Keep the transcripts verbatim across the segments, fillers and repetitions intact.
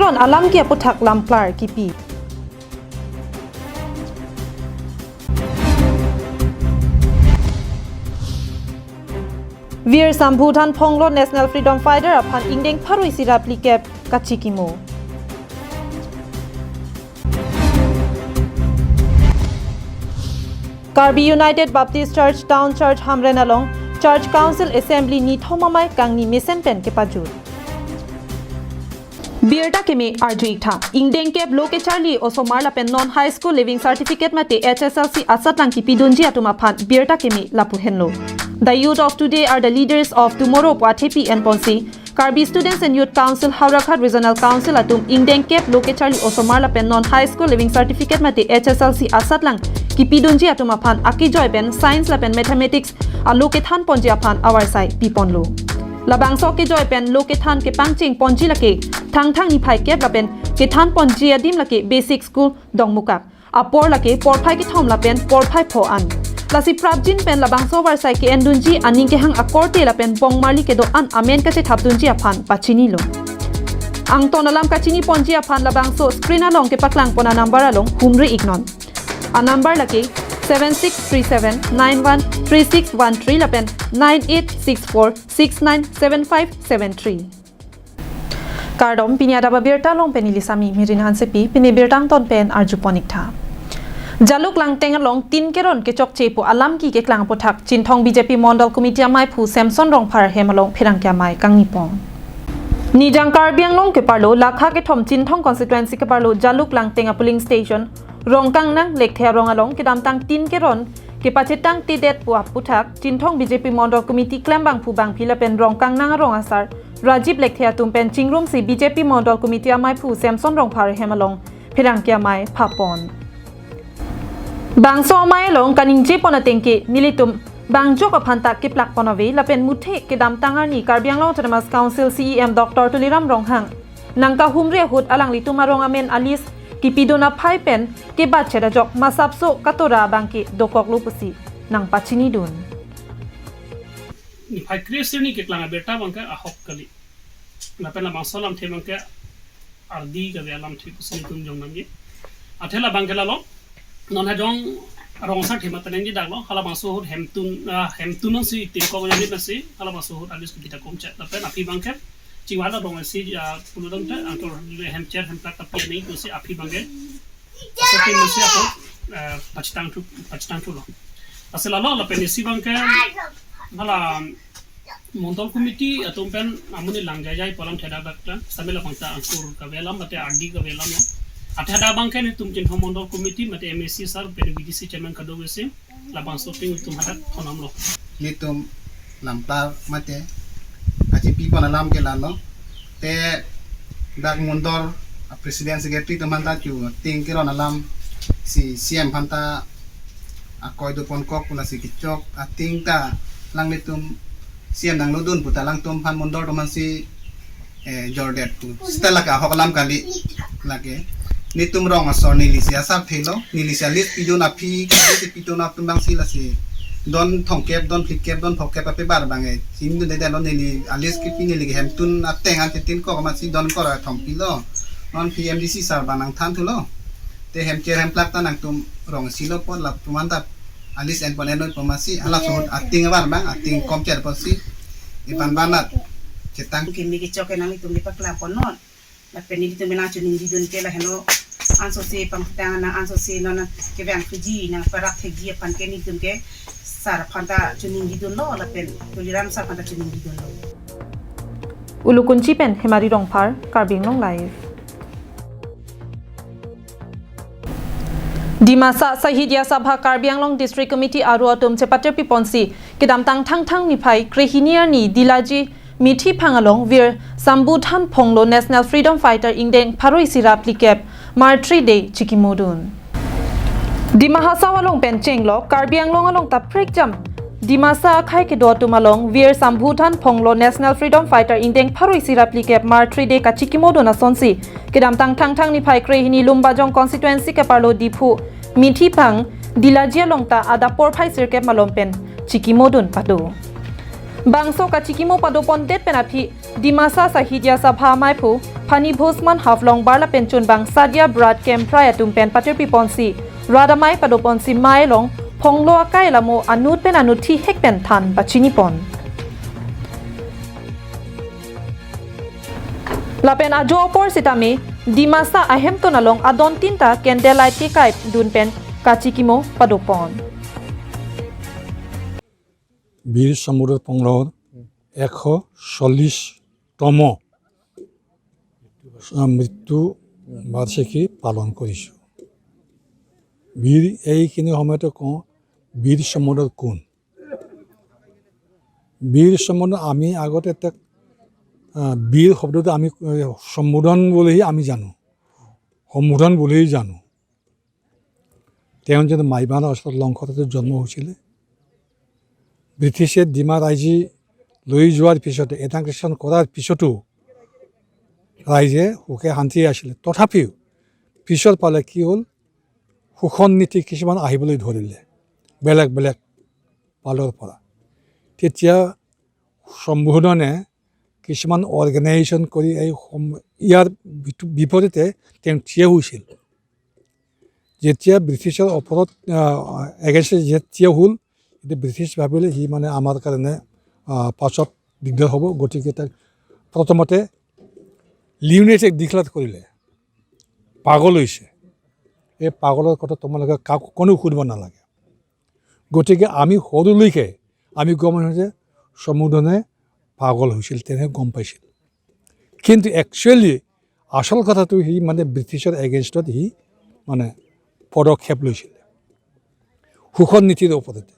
Ron alam ke aputhak lam klar kipi. Veer Shambhu Thanphonglo National Freedom Fighter aphan ingdeng pharo isi ra phlikep kachikimo. Karbi United Baptist Church Town Church Hamren along Church Council Assembly nithom amei kangni mesen pen kepajut. Birta keme arju-ik tha. Ingdeng kep lo kecharli osomar lapen non high school leaving certificate mate H S L C asatlang kipidunji atum aphan birta keme lapu henlo. The youth of today are the leaders of tomorrow pu athepi enponsi Karbi Students and Youth Council Howraghat Regional Council atum ingdeng kep lo kecharli osomar lapen non high school leaving certificate mate H S L C asatlang kipidunji atum aphan akejoi pen science lapen mathematics alo kethan ponji aphan avarsai piponlo. Labangso akejoi pen lo kethan kepangcheng ponji lake Thangthang niphai kep lapen kethan ponji adim lake basic school Dongmukak. Apor lake porphai kethom lapen porphai pho an. Lasi prapjin pen labangso avarsai ke-endunji aning kehang akorte lapen pongmarli kedo-an amen kachethapdunji aphan pachinilo. Angton alam kachini ponji aphan labangso screen along kepaklang pon anumber along humri-iknon. Anumber lake seven six three seven nine one three six one three lapen nine eight six four six nine seven five seven three. Kardom, pini adap abirta along pen neli Sami Mirin Hansepi, pini birta angton pen arjupon-ik tha. Jaluk Langteng along tin keron kechokche pu alam ke keklang aputhak Chinthong B J P Mondol Committee ameiphu Samson Rongphar ahem along pherangke amei kangni pon. Nijang Karbi Anglong keparlo lakha kethom Chinthong constituency keparlo Jaluk Langteng a polling station Rongkangnang Lekthe arong along kedamtang tin keron kepachetangtedet pu aputhak Chinthong B J P Mondol Committee klembangphu bangphi lapen Rongkangnang arong asar Rajiv Lekthe atum pen chingrumsi B J P Mondol Committee ameiphu Samson Rongphar ahem along pherangke amei phapon. Bangso amei along kaningjepon atengke nelitum bangjok aphanta keplakpon ave lapen muthe kedamtang arni Karbi Anglong Autonomous Council C E M Doctor Tuliram Ronghang nangkahumri ahut alanglitum arong amen a-list kipidun aphai pen kebatchet ajok masapso katora abangke dokoklo pusi nangpachinidun. Niphai kre-isi arni keklang abirta abangke ahok kali. Lapen labangso alamthe abangke ardi kave alamthe pusi nelitum jong nangji. Athe labangke lalo. Non hajong rong asar thema tanengji daklo. Halabangso ahut hemtun, ah, hemtun nangsi tingkok jadi nangsi. Halabangso ahut a-list kita komchet. Lapen aphi abangke chingwala rong isi, ah, puludam te angtor hemcher hemplak tapi ani pusi aphi abangke. Seperti mesti aku, eh, pachetangthu, pachetangthulo. Asal lalo lapen isi abangke hala Mondol Committee atum pen amonit lang jai jai pu alamthe dak dak ta. Sambil abangta angkur kave alam, mate ardi kave alamlo. Athe dak abangke nelitum Chinthong Mondol Committee, mate M A C sir, pen V D C chairman kadokave si labangso ting nelitum hadak thonamlo. Nelitum lampar mate aji pipon alam ke lalo. Te dak Mondol a president secretary atum aphanta chu tin keron alam si C E M aphanta akoi doponkok pu lasi kechok ating ta alanglitum C E M nanglodun pu ta alangtum aphan Mondol atum aphansi, eh, jordet pu. Seta lake ahok alam kali lake. Nelitum rong asor nelisi asarthelo, nelisi a-list pidun aphi, nelisi pidun atum abangsi lasi don thomkep, don phlikep, don phokep ape bar abangke chingdundedetlo, neli a-list kipi neli ke hemtun ateng an chetin kok amatsi don kor athom pilo. Non phi M D C sir abang nangthanthulo. Te hemcher hemplak ta nangtum rong isilo pon lapu aphanta a-list enpon enoi pu amatsi halaso ahut ating aban abang ating komcher ponsi iban banat chetang. Keme kechok ke nanglitum kepaklang ponnon. Lapen nelitum nangchiningridun ke lahelo, ansose pangtang nang ansose non kevang thuji nang parap thekji aphan ke nelitum ke sir aphanta chiningrilo lapen Tuliram sir aphanta chiningridulo. Ulukunchi pen Hemari Rongphar, Karbi Anglong Live. Dimasa Sahitya Sabha Karbi Anglong District Committee aro atum chepatir piponsi kedamtang Thangthang niphai krehini arni Dilaji Mithiphang along Veer Shambhu Thanphonglo National Freedom Fighter ingdeng pharo isi ra phlikep Martyrs' Day chikimodun. Dima Hasao along pen chenglo Karbi Anglong along ta prekjam Dimasa akhei kedo atum along Veer Shambhu Thanphonglo National Freedom Fighter ingdeng pharo isi ra phlikep Martyrs' Day kachikimodun asonsi kedamtang Thangthang niphai krehini Lumbajong constituency keparlo Diphu Mithiphang Dilaji along ta adap porphai sirkep malom pen chikimodun pado. Bangso kachikimo padopondet pen aphi Dimasa Sahitya Sabha amaiphu Phani Bhosman Haflongbar lapen chunbang Sadia Brat Kemprai atum pen patirpiponsi rat amei padoponsi mei along phonglo akai lamo anut pen anut thihek pen than pachinipon. Lapen ajo apor sitame Dimasa ahemtun along adon tinta candle light kekaidun pen kachikimo padopon. বীৰ সমুদ্ৰ পংলৰ এশ চল্লিছতম, আহ, মৃত্যু বাৰ্ষিকী পালন কৰিছোঁ। বীৰ, এইখিনি সময়তে কওঁ, বীৰ সমুদ্ৰ কোন? বীৰ সমুদ্ৰ, আমি আগতে তাক, আহ, বীৰ শব্দটো আমি, আহ, সম্বোধন বুলিহে আমি জানো, সম্বোধন বুলিহে জানো। তেওঁ যেন মাইবানৰ ওচৰত লংখতেতো জন্ম হৈছিলে। ব্ৰিটিছে ডিমা ৰাইজী লৈ যোৱাৰ পিছতে, এনাগ্ৰেশ্যন কৰাৰ পিছতো ৰাইজে সুখে শান্তিয়ে আছিলে। তথাপিও পিছৰ ফালে কি হ'ল, শোষণ নীতি কিছুমান আহিবলৈ ধৰিলে বেলেগ বেলেগ ফালৰ পৰা। তেতিয়া সম্বোধনে কিছুমান অৰ্গেনাইজেশ্যন কৰি এই সম-, ইয়াৰ বিপু-, বিপৰীতে তেওঁ থিয় হৈছিল। যেতিয়া ব্ৰিটিছৰ ওপৰত, আহ, এগেইনষ্টে যে থিয় হ'ল, এতিয়া ব্ৰিটিছ ভাবিলে সি মানে আমাৰ কাৰণে, আহ, পাছত দিগদাৰ হ'ব। গতিকে তাক প্ৰথমতে লুনেটিক ডিক্লেয়াৰ কৰিলে, পাগল হৈছে। এই পাগলৰ কথা তোমালোকে কাকো কোনো সুধিব নালাগে। গতিকে আমি সৰুলৈকে আমি গম পাইছোঁ যে সম্বোধনে পাগল হৈছিল, তেনেকে গম পাইছিল। কিন্তু একচুৱেলি আচল কথাটো সি মানে ব্ৰিটিছৰ এগেইনষ্টত সি মানে পদক্ষেপ লৈছিলে শোষণ নীতিৰ ওপৰতে।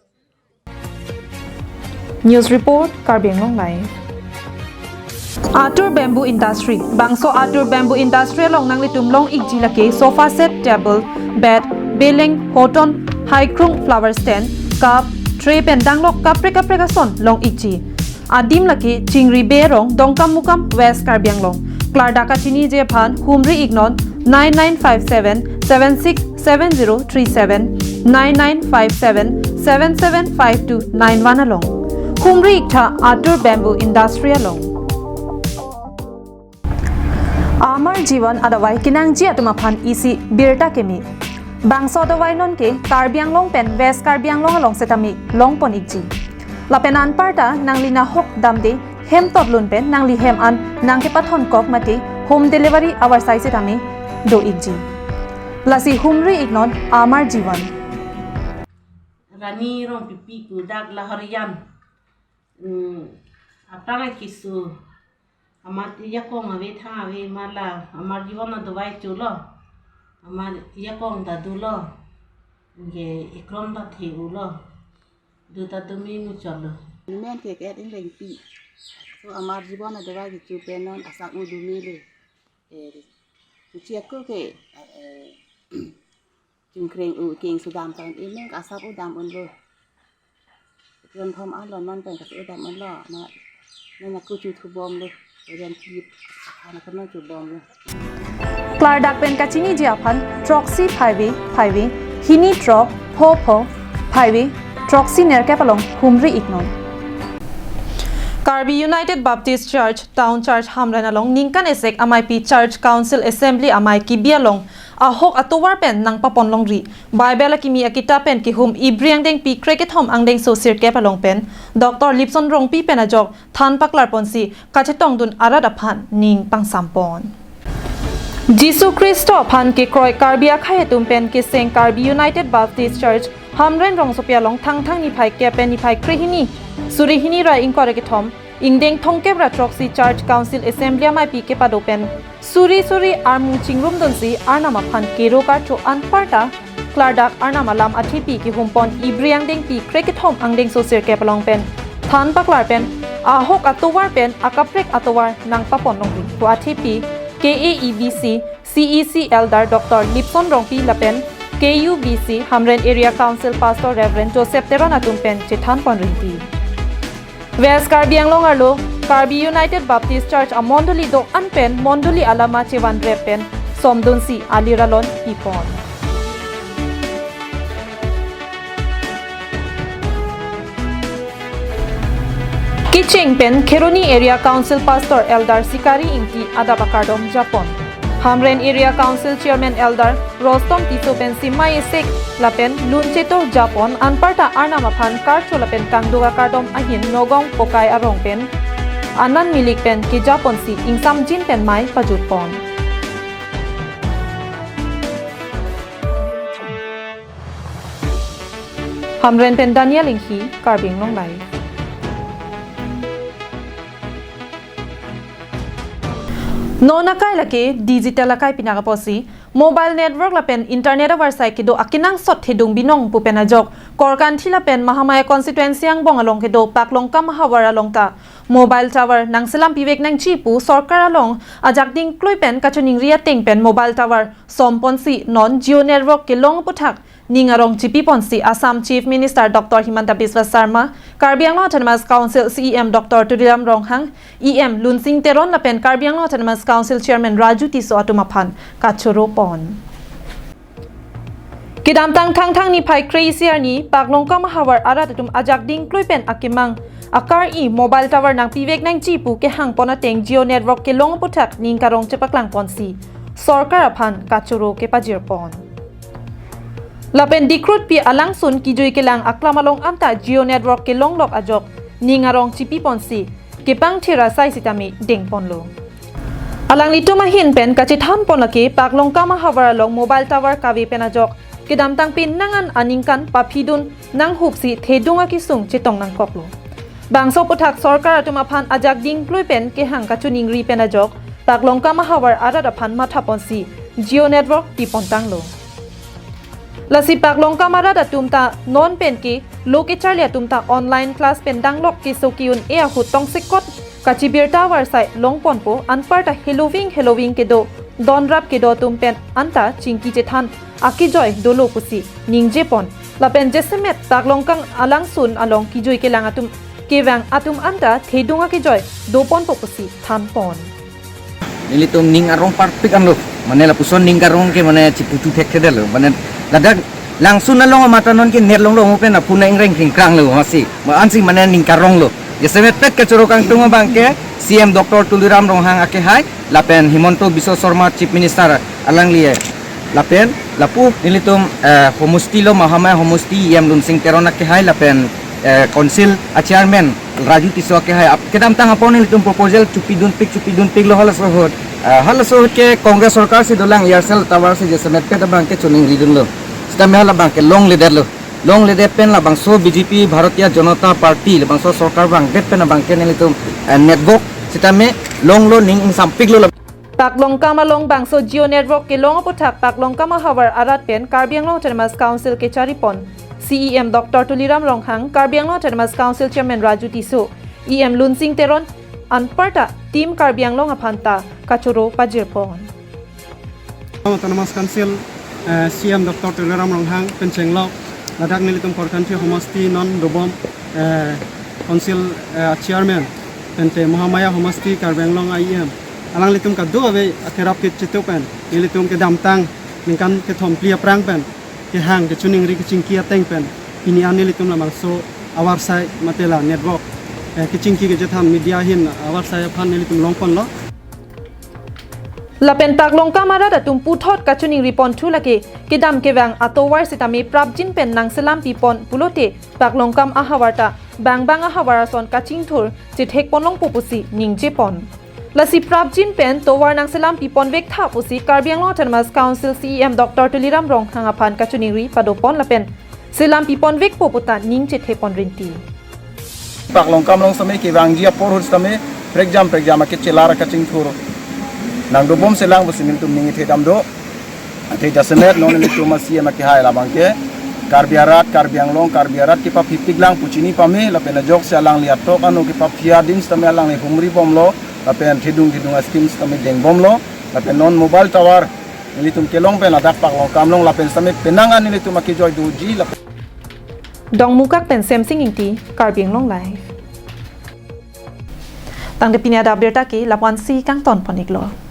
News report, Karbi Anglong Live. Atur Bamboo Industry. Bangso Atur Bamboo Industry along nanglitum long-ikji lake sofa set, table, bed, beleng, hoton, haikrung, flower stand, cup, tray pen danglok kaprek kaprek ason long-ikji. Adim lake Chingri Bey arong, Dongkamukam, West Karbi Anglong. Klardak kachiniji aphan humri-iknon nine nine five seven seven six seven zero three seven, nine nine five seven seven seven five two nine one along. Humri-iktha Atur Bamboo Industry along. Amar Jivan adavai kenangji atum aphan isi birta keme. Bangso adavai nonke Karbi Anglong pen West Karbi Anglong along setame longpon-ikji. Lapen anparta nangli nahok damde hem totlun pen nangli hem an nangkepathon kok mate home delivery avarsai setame do-ikji. Lasi humri-iknon Amar Jivan. Rani Rongpipi pu dak Lahorijan. Hmm, aphrang keso. Amat ajakong ave, thang ave, mala Amar Jivan adavai cholo. Amat ajakong ta dolo. Anke ekrom ta the-ulo. Du ta dumi muchotlo. Amen ke ke ingrengpi. So Amar Jivan adavai kecho pen non asak mu dumi le. Eh, kuchi ako ke, eh, chingkreng u king sudam tan, amen ke asak u dam unlo. Jon thom alon man pen kasu dam unlo, na, na kuchu thubomlo. Jon kip, ana kano chubomlo. Klardak pen kachiniji aphan throksi phaive phaive hini throk pho pho phaive throksi nerkep along humri-iknon. Karbi United Baptist Church, Town Church Hamren along ningkan esek ameipi Church Council Assembly amei kebi along ahok atovar pen nangpapon longri. Bible akimi akitap pen kehum Ibri angdengpi krekethom angdengso sirkep along pen Doctor Lipson Rongpi pen ajok than paklarponsi kachetongdun arat aphan ning pangsampon. Jisu Khristo aphan kekroi Karbi akhei atum pen keseng Karbi United Baptist Church Hamren rongsopi along Thangthang niphai kep pen niphai krehini, suri hini ra ingkoi ra kethom, ingdeng thomkep ra throksi Church Council Assembly ameipi kepado pen suri suri armu chingrumdunsi Arnam aphan kero karcho anparta klardak Arnam alam athepi kehumpon Ibri angdengpi krekethom angdengso sirkep along pen than paklar pen ahok atovar pen akaprek atovar nangpapon longri pu athepi K A E B C C E C Elder Doctor Lipson Rongpi lapen K U B C Hamren Area Council Pastor Reverend Joseph Teron atum pen chethanpon rinti. West Karbi Anglong arlo Karbi United Baptist Church amondoli do-an pen mondoli alama chevan rep pen somdunsi aliralon pipon. Ke Cheng pen Kheroni Area Council Pastor Elder Sikari Ingti adap akardom japon. Hamren Area Council Chairman Elder Rostom Tisso pen Simai Esek lapen luncheto japon anparta Arnam aphan karcho lapen kangduk akardom ahin Nogong Pokai arong pen anan milik pen kejaponsi ingsamjin pen mei pajutpon. Hamren pen Daniel Inghi, Karbi Anglong Live. Non akai lake digital akai pinak apotsi mobile network lapen internet avarsai kedo akenangsot thedung binong pu pen ajok Korkanthi lapen Mahamaya constituency angbong along kedo Paklongkam ahavar along ta mobile tower nangselam pivek nangji pu sorkar along ajak dingklui pen kachiningri ateng pen mobile tower somponsi non Jio network kelong aputhak ning arong chipiponsi Assam Chief Minister Doctor Himanta Biswa Sarma, Karbi Anglong Autonomous Council C E M Doctor Tuliram Ronghang, E M Lunsing Teron lapen Karbi Anglong Autonomous Council Chairman Raju Tisso atum aphan kachoro pon. Kedamtang Thangthang niphai kre-isi arni Paklongkam ahavar arat atum ajak dingklui pen akemang akar-i mobile tower nangpivek nangji pu kehang pon ateng Jio network kelong aputhak ning karong chepaklang ponsi sorkar aphan kachoro kepajir pon. Lapen dikrutpi alangsun kejui kelang aklam along anta Jio network kelonglok ajok ning arong chipiponsi kepangthir asai sitame dengponlo. Alanglitum ahin pen kachethan pon lake Paklongkam ahavar along mobile tower kave pen ajok kedamtang pen nang-an aningkan paphidun nanghupsi thedung akesung chetong nangkoklo. Bangso aputhak sorkar atum aphan ajak dingklui pen kehang kachiningri pen ajok Paklongkam ahavar arat aphan mathaponsi Jio network pipontanglo. Lasi Paklongkam arat atum ta non pen ke lo kecharli atum ta online class pen danglok keso ke-un-e ahut tongsekot kachibirta avarsai longponpo anparta heloving heloving kedo donrap kedo atum pen anta chingki chethan akejoi dolo pusi ningjepon. Lapen jasemet Paklongkam alangsun along kejui kelang atum kevang atum anta thedung akejoi doponpo pusi thanpon. Nelitum ning arong parpik anlo. Mane lapuson ning karong ke mane chiputu thekthedetlo. Mane ladak langsun along mata non ke net longlo mo pen apuna ingreng kringkranglo masi. Ma ansi mane ning karonglo. Jasemet pet kachoro kangtung abang ke C M Doctor Tuliram Ronghang akehai lapen Himanta Biswa Sarma Chief Minister alangli lapen lapu nelitum, eh, homosti lo Mahamaya homosti E M Lunsing Teron akehai lapen, eh, council a chairman Raju Tisso akehai ap-, kedamtang apon nelitum proposal chupidunpik chupidunpiklo halaso ahut. Eh, halaso ahut ke Congress sorkar si dolang Aircel tower si jasemet pet abang ke chiningridunlo. Sitame hala abang ke longledetlo. Longledet pen labangso B J P Bharatiya Janata Party labangso sorkar vangdet pen abang ke nelitum, eh, network sitame longlo ning ingsampiklo la. Paklongkam along bangso Jio network kelong aputhak Paklongkam ahavar arat pen Karbi Anglong Autonomous Council kecharipon C E M Doctor Tuliram Ronghang, Karbi Anglong Autonomous Council Chairman Raju Tisso, E M Lunsing Teron anparta Team Karbi Anglong aphan ta kachoro pajirpon. Autonomous Council, eh, C M Doctor Tuliram Ronghang pen chenglok ladak nelitum Korkanthi homosti non dobom, eh, council, eh, chairman pente Mahamaya homosti Karbi Anglong a E M alanglitum kadokave akerap kechetong pen nelitum kedamtang ningkan kethom phli aphrang pen kehang kachiningri kechingki ateng pen pini an nelitum labangso avarsai mate la network, eh, kechingki kechethan media ahin avarsai aphan nelitum longponlo. Lapen Paklongkam arat atum puthot kachiningriponthu lake kedam kevang atovar sitame prapjin pen nangselam pipon pulote Paklongkam ahavar ta bangbang ahavar ason kachingthur chethekponlongpo pusi ningjepon. Lasi prapjin pen tovar nangselam piponvektha pusi Karbi Anglong Autonomous Council C E M Doctor Tuliram Ronghang aphan kachiningri padopon lapen selam piponvekpo puta ning chethepon rinti. Paklongkam along sitame kevangji apor ahut sitame prekjam prekjam ake chelar kachingthur nangdobom selang pusi nelitum ning ithedam do. Athe jasemet non nelitum a C M akehai labang ke Karbi arat, Karbi Anglong, Karbi arat kepaphipiklang pu chini pame lapen ajoksi alangli atok ano kepaphi adin sitame alangli humribomlo lapen thedung thedung a-scheme sitame dengbomlo lapen non mobile tower nelitum kelong pen ladak Paklongkam along lapen sitame penang an nelitum akejoi doji lapen. Dongmukak pen Semsing Ingti, Karbi Anglong Live. Tangte pini adap abirta ke lapu-ansi kangtonpon-iklo.